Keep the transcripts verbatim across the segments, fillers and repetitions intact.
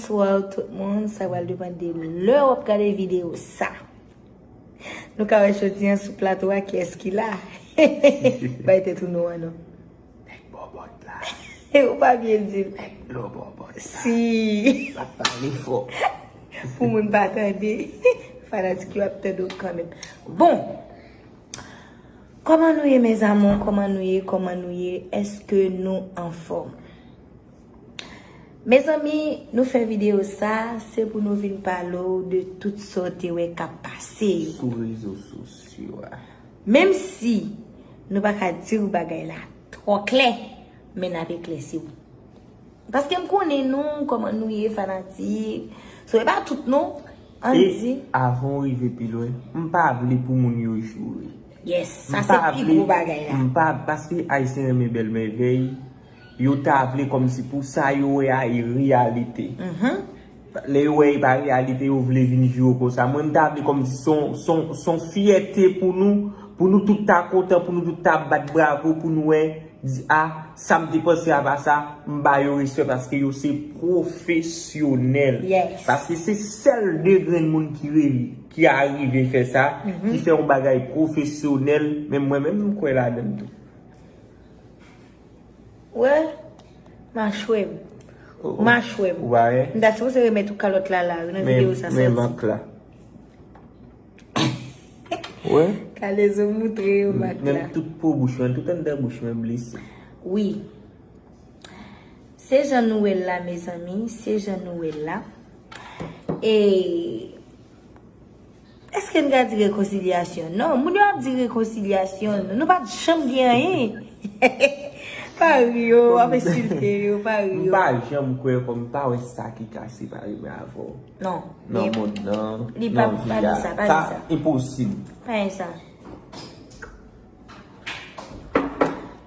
Bonsoir tout moun, sa pral depann de lè w ap gade videyo sa. Nou ka wè jodi an sou plato a kiyès ki la. Bay tèt ou non an non. Nèg bòbòt la. Ou pa byen di l. Nèg blo bòbòt la. Si. L ap pale fò. Pou moun pa tande. Fanatik yo ap tande w kanmenm. Bon. Kòman nou ye, mes amours? Kòman nou ye? Kòman nou ye? Èske nou anfòm? Mezanmi, nou fè videyo sa, se pou nou vin pale w de tout sa w te wè k ap pase yo. Sou rezo sosyo a. Menm si nou pa ka di w bagay la twò klè, men n ap eklèsi w. Paske m konnen nou, kòman nou ye, fanatik. So, e pa tout non, ann di. E avan w rive pi lwen, m pa vle pou moun yo joure. Yes, sa se pi gwo bagay la. M pa, paske Ayisyen renmen bèl mèvèy, yo ta vle kòmsi pou sa yo wè a e reyalite. Lè yo wè e pa reyalite, yo vle vin joure konsa. Mwen, m ta vle kòmsi se yon, se yon, se yon fyète pou nou, pou nou tout ta kontan, pou nou tout ta bat bravo, pou nou wè, di, a, sa m te panse a pa sa, m ba yo respè paske yo se pwofesyonèl. Yes. Paske se sèl de grenn moun ki re-, ki arive fè sa, ki fè yon bagay pwofesyonèl, men mwen menm, m kwè ladan l tou. Wè, machwè m. Oh, oh. Machwè m. Ou pa wè? M ta sipoze remèt ou kalòt la la, wi, nan videyo sa sòti. Men, men mak la. Wè? Kalezo moutre yo mak la. Menm tout po bouch mwen, tout anndan bouch mwen blese. Wi. Se jan nou wè l la, mezanmi, se jan nou wè l la. E Èske n ka di rekonsilyasyon? Non, moun yo ap di rekonsilyasyon. Nou pa t janm gen anyen. Pa ri yo, w ap ensilte yo, pa ri yo. M pa janm kwè kòm m pa wè sa ki ka separe mwen avè w. Non, nan mond nan, nan vi a. Sa enposib. Pa gen sa.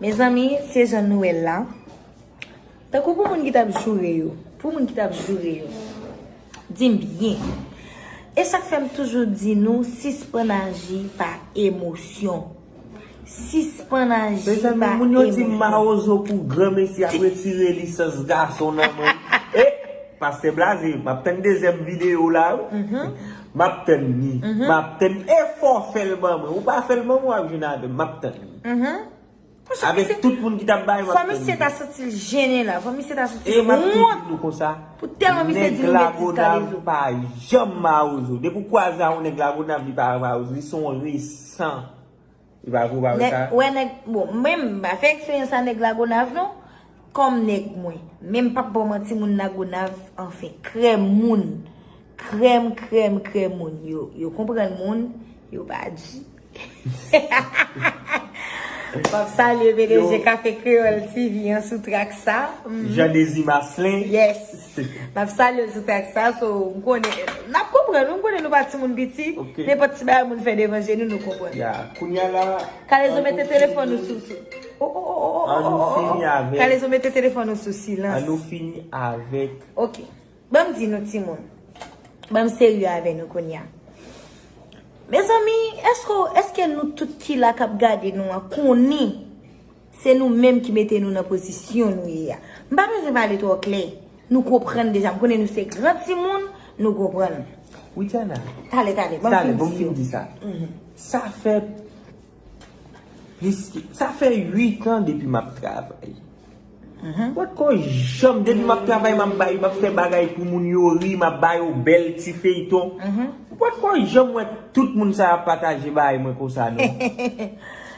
Mezanmi, se jan nou wè l la. Tankou pou moun ki t ap joure yo, pou moun ki t ap joure yo, di m byen. E sa k fè m toujou di nou, sispann aji pa emosyon. Sispann aji pa emosyon. Mezanmi, moun yo di m mawozo pou granmesi ap retire lisans gason nan men. E, pastè blaze, m ap tann dezyèm videyo la, wi. M ap tann li. M ap tann li. E fò w fè l ban mwen. Ou pa fè l ban mwen, w ap jwenn avè m. M ap tann li. Avèk tout moun ki t ap bay, m ap tann li. Fò misye ta santi l jennen la. Fò misye ta santi l wont. E m ap tou di nou konsa, pou tèlman misye di nou betiz Kalezo. Nèg Lagonav pa janm mawozo. Depi w kwaze a yon nèg Lagonav, li pa mawozo. Li se yon resan. Li pa vre, ou pa wè sa? Wè nèg, bon, mwen, m pa fè eksperyans a nèg Lagonav, non. Kòm nèg mwen. Men m p ap ba w manti, moun Lagonav, anfen, krèm moun. Krèm, krèm, krèm moun. Yo, yo konprann moun, yo pa di. M ap salye P D G Kafe Kreyòl T V an sou trak sa. Jean Désir Marcelin. Yes. M ap salye l sou trak sa, so, m konnen, n ap konprann, m konnen nou pa timoun piti, nenpòt ti bagay moun fè devan je nou, nou konprann. Ya, kounye a la, Kalezo mete telefòn ou sou, sou, oh, oh, oh, oh, oh, oh, oh, oh. Kalezo mete telefòn ou sou silans. An nou fini avèk. Ok. Ban m di nou timoun. Ban m serye avè nou kounye a. Mezanmi, èske, èske nou tout ki la k ap gade nou an konnen se nou menm ki mete nou nan pozisyon nou ye a? M pa bezwen pale twò klè. Nou konprann deja. M konnen nou se gran timoun, nou konprann. Widiana. Talè, talè, ban m fin di yo. Talè, ban m fin di sa. Sa fè Plis ke, sa fè uit an depi m ap travay. Ou pa t ko janm, depi m ap travay, m ap bay, m ap fè bagay pou moun yo ri, m ap ba yo bèl ti feyton. Ou pa t ko janm wè tout moun sa y ap pataje bagay mwen konsa, non.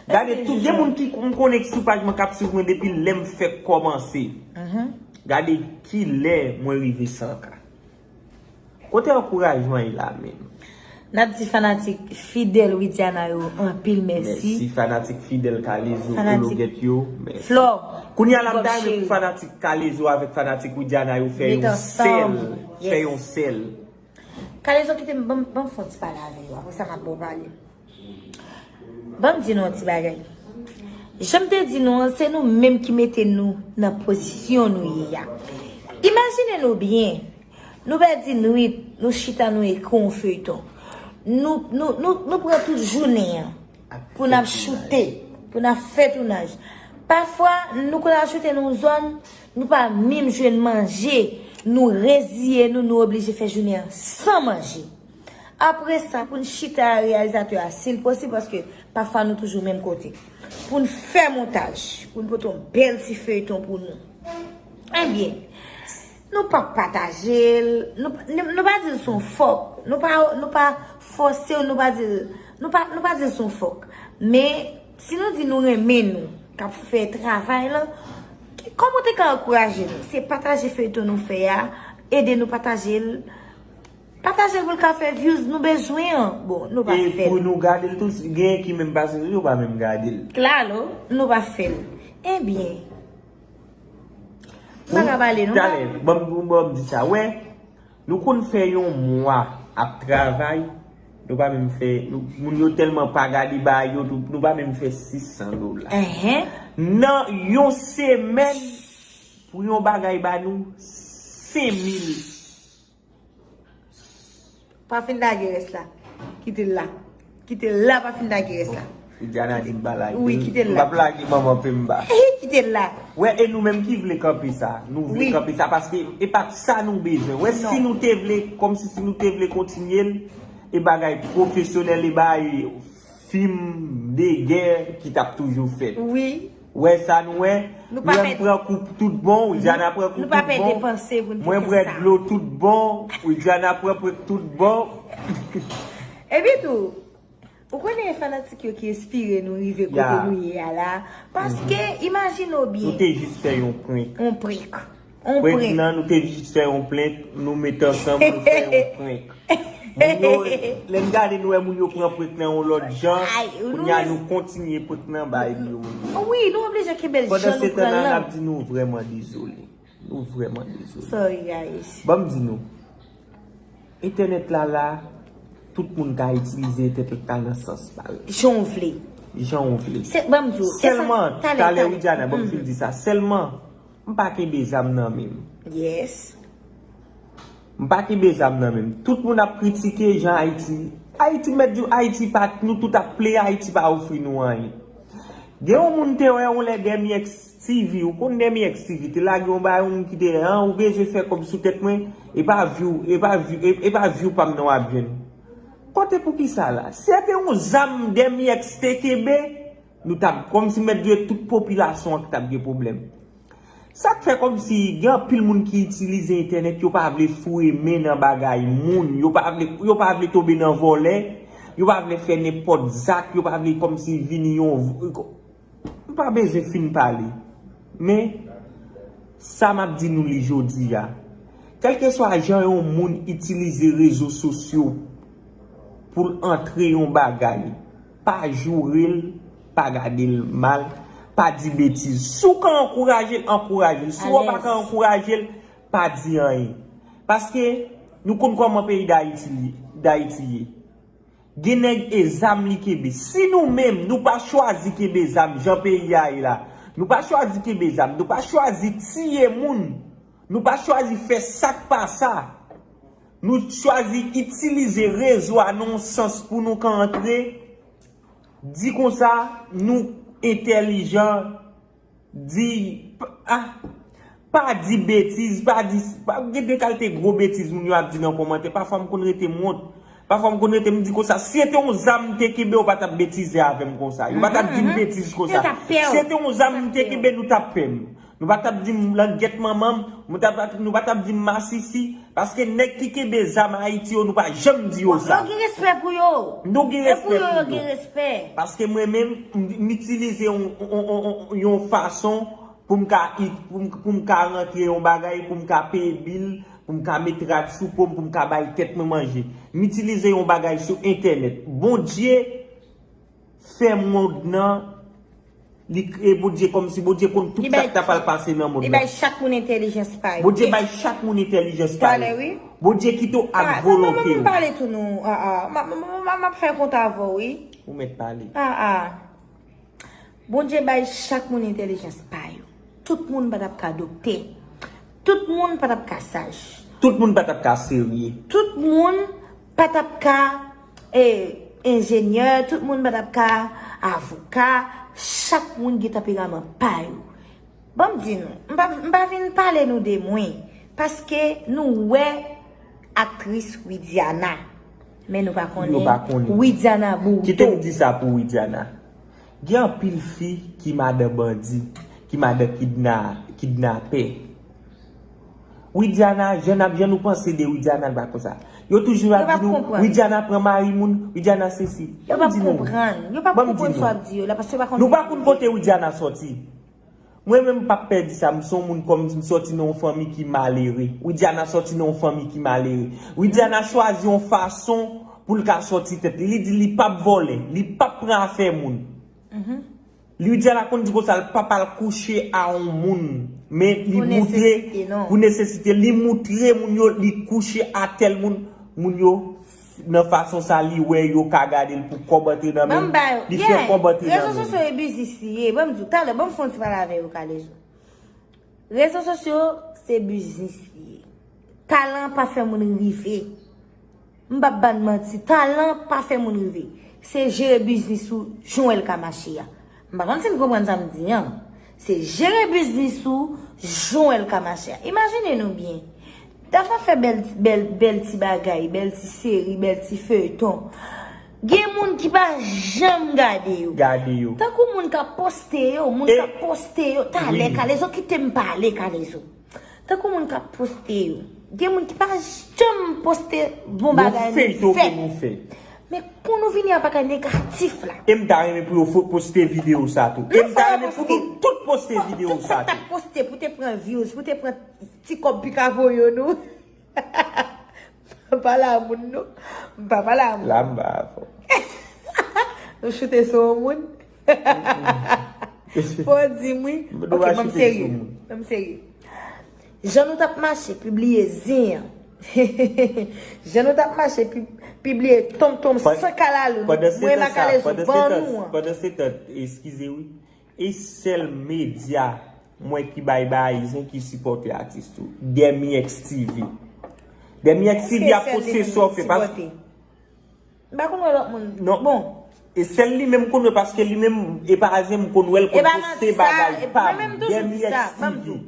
Gade, tout de moun ki m konnen ki sou paj mwen, k ap swiv mwen depi lè m fèk kòmanse. Gade kilè mwen rive san K. Kote ankourajman ye la menm? N ap di fanatik fidèl Widiana yo anpil mèsi. Mèsi fanatik fidèl Kalezo, Kologet yo. Mèsi. Flò, kounye a la, m ta renmen pou fanatik Kalezo avèk fanatik Widiana yo fè yon sèl. Fè yon sèl. Kalezo, kite m, ban m, ban m fè yon ti pale avè yo. Apre sa, m ap ba w pale. Ban m di nou yon ti bagay. Jan m te di nou an, se nou menm ki mete nou nan pozisyon nou ye a. Imajine nou byen, nou pèdi nwit, nou chita, nou ekri yon feyton. Nou, nou, nou, nou pran tout jounen an pou n ap choute, pou n ap fè tounaj. Pafwa, nou konn al choute nan yon zòn, nou pa menm jwenn manje. Nou reziye nou, nou oblije fè jounen an san manje. Apre sa, pou n chita a reyalizatè a, si l posib, paske pafwa nou toujou menm kote. Pou n fè montaj, pou n pote yon bèl ti feyton pou nou. Ebyen, nou pa pataje l, nou, nou, nou pa di l se yon fòk, nou pa, nou pa fòse w, nou pa di l, nou pa, nou pa di l se yon fòk. Men, si nou di nou renmen nou, k ap fè travay lan, kòman w te ka ankouraje nou? Se pataje feyton nou fè a, ede nou pataje l. Pataje l pou l ka fè views nou bezwen an. Bon, nou pa fè l. E pou nou gade l tou, genyen ki menm pase sou yo, pa menm gade l. Klalo, nou pa fè l. Ebyen, m pa ka pale, non. Talè, ban m, ban m di sa. Wè, nou konn fè yon mwa ap travay, nou pa menm fè, nou, moun yo tèlman pa gade bagay yo, nou, nou pa menm fè sis san dola. Nan yon semèn, pou yon bagay ba nou senk mil. Pa fin lage rès la. Kite l la. Kite l la, pa fin lage rès la. Widiana di m pa lage. Wi, kite l la. M p ap lage manman Pemba. Kite l la. Wè, e nou menm ki vle kanpe sa. Nou vle kanpe sa paske e pa t sa nou bezwen. Wè, si nou te vle, kòmsi si nou te vle kontinye l, e bagay pwofesyonèl, e bagay fim de gè ki t ap toujou fèt. Wi. Wè sa nou wè? Nou pa pèdi. Mwen pran kou tout bon, Widiana pran kou tout bon. Nou pa pèdi panse pou n te fè sa. Mwen bwè dlo tout bon, Widiana pran pran tout bon. Epi tou, ou konnen e fanatik yo ki enspire nou rive kote nou ye a la. Paske, imajine w byen. Nou te jis fè yon prank. Yon prank. Prank nan, nou te jis fè yon prank, nou met ansanm, nou fè yon prank. Moun yo, lè n gade nou wè moun yo pran prank nan yon lòt jan, kounye a nou kontinye prank nan bay yo. Wi, nou oblije kenbe l jan nou pran l lan. Pandan se tan la, n ap di nou vrèman dezole. Nou vrèman dezole. Sorry, guys. Ban m di nou, entènèt la la, tout moun ka itilize entènèt la nan sans pa yo. Jan w vle. Jan w vle. Se, ban m di w, e sa, sèlman, talè, talè, Widiana, ban m fin di sa. Sèlman, m pa kenbe zam nan men m. Yes. M pa kenbe zam nan men m. Tout moun ap kritike jan Ayiti. Ayiti mèt di w, Ayiti pa, nou tout ap plede, Ayiti pa ofri nou anyen. Gen yon moun te wè yon lè Demi X T V, ou konn Demi X T V, te lage yon bagay, yon moun ki te, an, ou bezwen fè kòb sou tèt mwen, e pa view, e pa view, e, e pa view pa m nan w ap jwenn. Kote poukisa la? Si se te yon zam Demi X te kenbe, nou t ap, kòmsi mèt di w tout popilasyon an ki t ap gen pwoblèm. Sa k fè kòmsi gen anpil moun ki itilize entènèt, yo pa vle foure men nan bagay moun, yo pa vle, yo pa vle tonbe nan vòlè, yo pa vle fè nenpòt zak, yo pa vle kòmsi vini yon, m pa bezwen fin pale. Men, sa m ap di nou li jodi a. Kèlkeswa jan yon moun itilize rezo sosyo pou l antre yon bagay, pa joure l, pa gade l mal, pa di betiz. Si w ka ankouraje l, ankouraje l. Si w pa ka ankouraje l, pa di anyen. Paske nou konn kòman peyi Dayiti, Dayiti ye. Gen nèg e zam li kenbe. Si nou menm, nou pa chwazi kenbe zam jan peyi a ye la, nou pa chwazi kenbe zam, nou pa chwazi tiye moun, nou pa chwazi fè sa k pa sa, nou chwazi itilize rezo a nan yon sans pou nou ka antre, di konsa, nou entèlijan, di, p-, ah, pa di betiz, pa di, pa, gen de kalite gwo betiz moun yo ap di nan kòmantè. Pafwa m konn rete m wont. Pafwa m konn rete m di konsa, si se te yon zam m te kenbe, yo pa t ap betize avè m konsa. Yo pa t ap di m betiz konsa. Si se te yon zam m te kenbe, nou t ap pè m. Nou pa t ap di m langèt manman m, nou t ap, nou pa t ap di m masisi. Paske nèg ki kenbe zam Ayiti yo, nou pa janm di yo sa. Yo gen respè pou yo. Nou gen respè pou yo. Paske mwen menm, m, m itilize yon, yon, yon, yon, yon fason pou m ka, pou m, pou m ka rantre yon bagay, pou m ka peye bil, pou m ka met rad sou po m, pou m ka bay tèt mwen manje. M itilize yon bagay sou entènèt. Bondye fè mond nan, li kreye Bondye kòmsi Bondye konn tout sa k ta pral pase nan mond nan. Li bay chak moun entèlijans pa yo. Bondye bay chak moun entèlijans pa yo. Bondye kite w ak volonte w. Pale tou non. Ah, ah. M ap fè kont avè w, wi. Ou mèt pale. Ah, ah. Bondye bay chak moun entèlijans pa yo. Tout moun pa t ap ka doktè. Tout moun pa t ap ka saj. Tout moun pa t ap ka serye. Tout moun pa t ap ka, e, enjenyè. Tout moun pa t ap ka avoka. Chak moun gen tanperaman pa yo. Ban m di nou, m pa, m pa vin pale nou de mwen. Paske nou wè aktris Widiana, men nou pa Yo pa konnen. konnen Widiana Bourdeau. Kite m di sa pou Widiana. Gen anpil fi ki madan bandi, ki madan kidna, kidnapè. Widiana, jan ap jan nou panse de Widiana, l pa konsa. Yo toujou ap di nou, Widiana pran mari moun, Widiana sesi. Yo p ap konprann. Yo p ap konprann sa w ap di yo la, paske yo pa konn. Nou pa konn kote Widiana sòti. Mwen menm m p ap pè di sa, m se yon moun kòm m sòti nan yon fanmi ki malere. Widiana sòti nan yon fanmi ki malere. Widiana chwazi yon fason pou l ka sòti tèt li. Li di li p ap vòlè, li p ap pran afè moun. Widiana konn di konsa l p ap al kouche a yon moun. Men li moutre pou nesesite, li moutre moun yo li kouche a tèl moun. Moun yo nan fason sa li wè yo ka gade l pou kòb antre nan men l, li fè kòb antre nan men l. Rezo sosyo e biznis li ye. Ban m di w, talè, ban m fè yon ti pale avè yo, Kalezo. Rezo sosyo se biznis li ye. Talan pa fè moun rive. M p ap ba n manti, talan pa fè moun rive. Se jere biznis ou jan w wè l ka mache a. M pa konn si n konprann sa m di an. Se jere biznis ou jan w wè l ka mache a. Imajine nou byen. Dap ap fè bèl, bèl, bèl ti bagay, bèl ti seri, bèl ti feyton. Gen moun ki pa janm gade yo. Gade yo. Tankou moun k ap poste yo, moun k ap poste yo. Talè, Kalezo, kite m pale, Kalezo. Tankou moun k ap poste yo. Gen moun ki pa janm poste bon bagay nou fè. Men pou nou vini ak bagay negatif la. E m ta renmen pou yo fo- poste videyo sa tou. E m ta renmen pou nou tout poste videyo sa tou. Tout sa k t ap poste pou te pran views, pou te pran ti kòb pika voye nou. M pa pale a moun non. M pa pale a moun. La m ba avè w. Nou choute sou yon moun. Fò w di m wi. Ok, ban m serye. Ban m serye. Jan nou t ap mache pibliye zen an. Jan nou t ap mache pibliye tonmtonm san kalalou. Mwen Makalezo ban nou an. Pandan se tan, eskize wi. E sèl medya mwen ki bay bagay zen ki sipòte atis tou. Dèmi X T V. Dèmi X T V ap poste sa w fè paske. M pa konn wè lòt moun. Non. Bon. E sèl li menm konn wè paske li menm e pa zen m konn wè l konn poste bagay pa m. Dèmi X T V.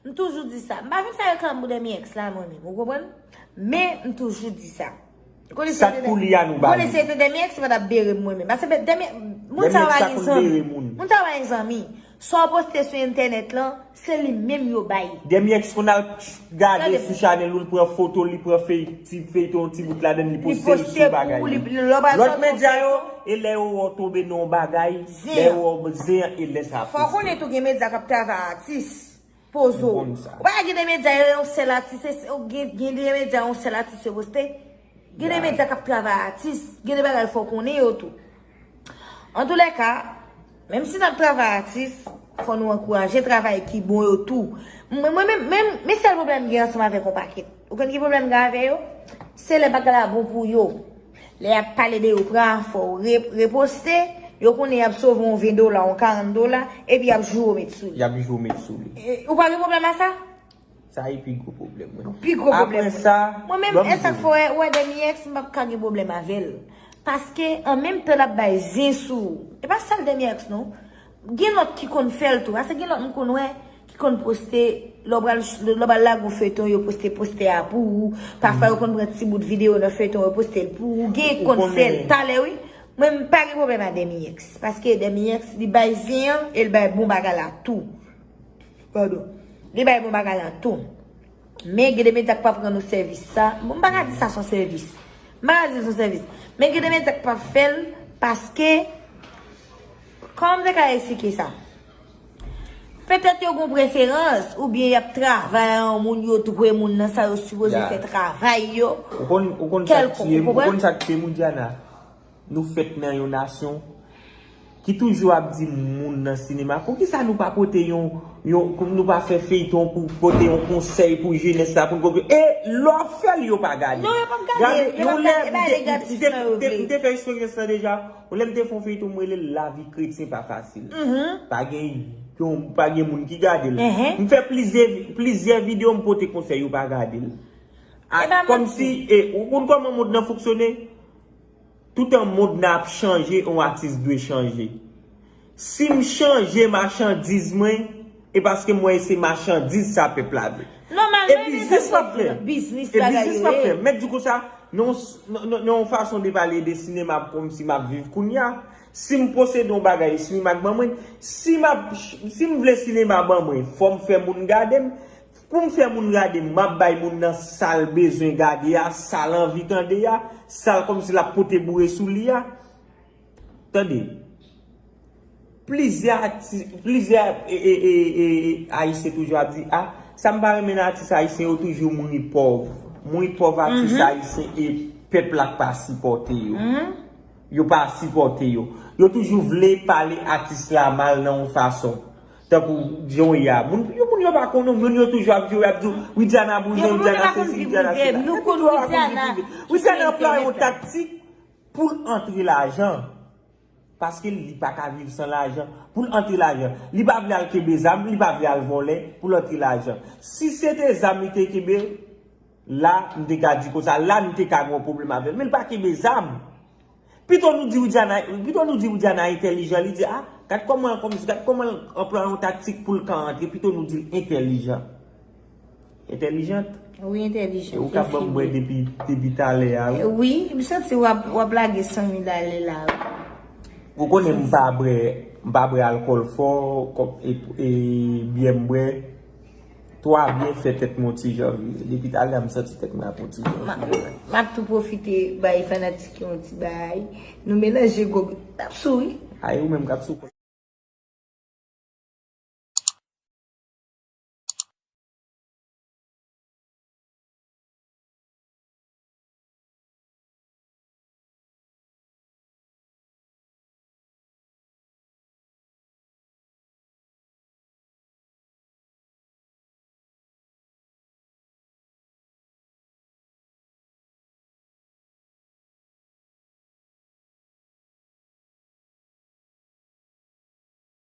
M toujou di sa. M pa vin fè reklam pou Dèmi X la mwen menm. Ou konprann? Men m toujou di sa. Sa k pou li a nou ba li. Konnen se te Dèmi X ki pa t ap bere m mwen menm. Paske Dèmi, moun sa yo pa gen zanmi. Moun sa yo pa gen zanmi. Sa w poste sou entènèt lan, se li menm yo bay. Dèmi X konn al gade sou chanèl ou, l pran foto, li pran fey, ti feyton, ti bout ladan l, li poste l sou bagay li. Lòt medya yo, e lè yo wè w tonbe nan yon bagay, lè yo wè w zen an, e lè sa poste. Fò w konnen tou gen medya k ap travay atis. Poze w. Ou pa gen de medya yo yon sèl atis, gen de medya yon sèl atis yo poste. Gen de medya k ap travay atis, gen de bagay fò w konnen yo tou. Antoulèka, menm si n ap travay atis, fò nou ankouraje travay ki bon yo tou. Mwen menm, men sèl pwoblèm m gen ansanm avèk yon pakèt. Ou konn ki pwoblèm m gen avè yo? Se lè bagay la bon pou yo. Lè y ap pale de yo pran afè w, re, reposte, yo konnen y ap sove yon ven dola, yon karant dola, epi y ap joure w met sou li. Y ap joure w met sou li. E, ou pa gen pwoblèm a sa? Sa e pi gwo pwoblèm mwen. Pi gwo pwoblèm mwen. Apre sa, mwen menm, e sa k fè w wè, wè Dèmi X, m p ap ka gen pwoblèm avè l. Paske, an menm tan l ap bay zen sou ou. E pa sèl Dèmi X non. Gen lòt ki konn fè l tou. Paske gen lòt m konn wè ki konn poste, lè w pral, lè w pral lage yon feyton, yo poste postè a pou ou. Pafwa yo konn pran ti bout videyo nan feyton, yo poste l pou ou. Gen konn fè l talè wi. Mwen m pa gen pwoblèm a Dèmi X. Paske Dèmi X, li bay zen an e l bay bon bagay la tou. Padon. Li bay bon bagay la tou. Men gen de medya k pa pran nou sèvis sa. Bon, m pa ka di sa se yon sèvis. M pa ka di l se yon sèvis. Men gen de medya k pa fè l paske, kòman m te ka eksplike sa? Petèt yo gen preferans, oubyen y ap travay a yon moun, yo dwe moun nan sa yo sipoze fè travay yo. Ou konn, ou konn sa k tiye m, ou konn sa k tiye m, Widiana? Nou fèt nan yon nasyon ki toujou ap di moun nan sinema, poukisa nou pa pote yon, yon, nou pa fè feyton pou pote yon konsèy pou jenès la, pou n konprann? E lè w ap fè l, yo pa gade. Non, yo p ap gade. Gade, yo p ap gade, e pa legliz yo vle. M te fè eksperyans lan deja. Yon lè m te fè yon feyton, m rele l Lavi kretyen pa fasil. Pa gen, pa gen moun ki gade l. M fè plizyè, plizyè videyo, m pote konsèy, yo pa gade l. Kòmsi, e, ou konn kòman mond nan fonksyone? Toutan mond nan ap chanje, yon atis dwe chanje. Si m chanje machandiz mwen, e paske m wè se machandiz sa pèp la vle. E biznis m ap fè. Biznis bagay yo ye. Mèt di konsa, nan yon fason de pale de sinema kòmsi m ap viv kounya. Si m posede yon bagay, si m ak ban mwen, si m ap, si m vle sinema ban mwen, fò m fè moun gade m. Pou m fè moun gade m, m ap bay moun nan sa l bezwen gade a, sa l anvi tande a, sa l kòmsi l ap pote boure sou li a. Tande. Plizyè ati, plizyè e, e, e, e, Ayisyen toujou ap di, a, sa m pa renmen nan atis ayisyen yo toujou mouri pòv. Mouri pòv atis ayisyen e pèp la k pa sipòte yo. Yo pa sipòte yo. Yo toujou vle pale atis la mal nan yon fason. Tankou John ya. Moun, yo, moun yo pa konnen, moun yo toujou ap di, ap di, Widiana bouzen, Widiana sesi, Widiana sela. Nou konn Widiana. Widiana anplwaye yon taktik pou l antre lajan. Paske li pa ka viv san lajan. Pou l antre lajan. Li pa vle al kenbe zam, li pa vle al vòlè pou l antre lajan. Si se te zam li te kenbe, la, m te ka di konsa, la, m te ka gen yon pwoblèm avè l. Men l pa kenbe zam. Pito nou di Widiana, pito nou di Widiana entèlijan, li di, a, gad kòman, kòmsi, gad kòman l anplwaye yon taktik pou l ka antre, pito nou di l entèlijan. Entèlijant? Wi, entèlijan. E ou k ap ban m bwè depi, depi talè a, wi. Wi, m santi w ap, w ap lage san mil ale la, wi. Ou konnen m pa bwè, m pa bwè alkòl fò, kòm, e, e, byè m bwè. Twa byen fè tèt mwen yon ti jan vire. Depi talè a m santi tèt mwen ap yon ti jan vire. M ap tou pwofite bay fanatik yo yon ti bay. Nou melanje gwo, n ap sou, wi. Ay, ou menm k ap sou.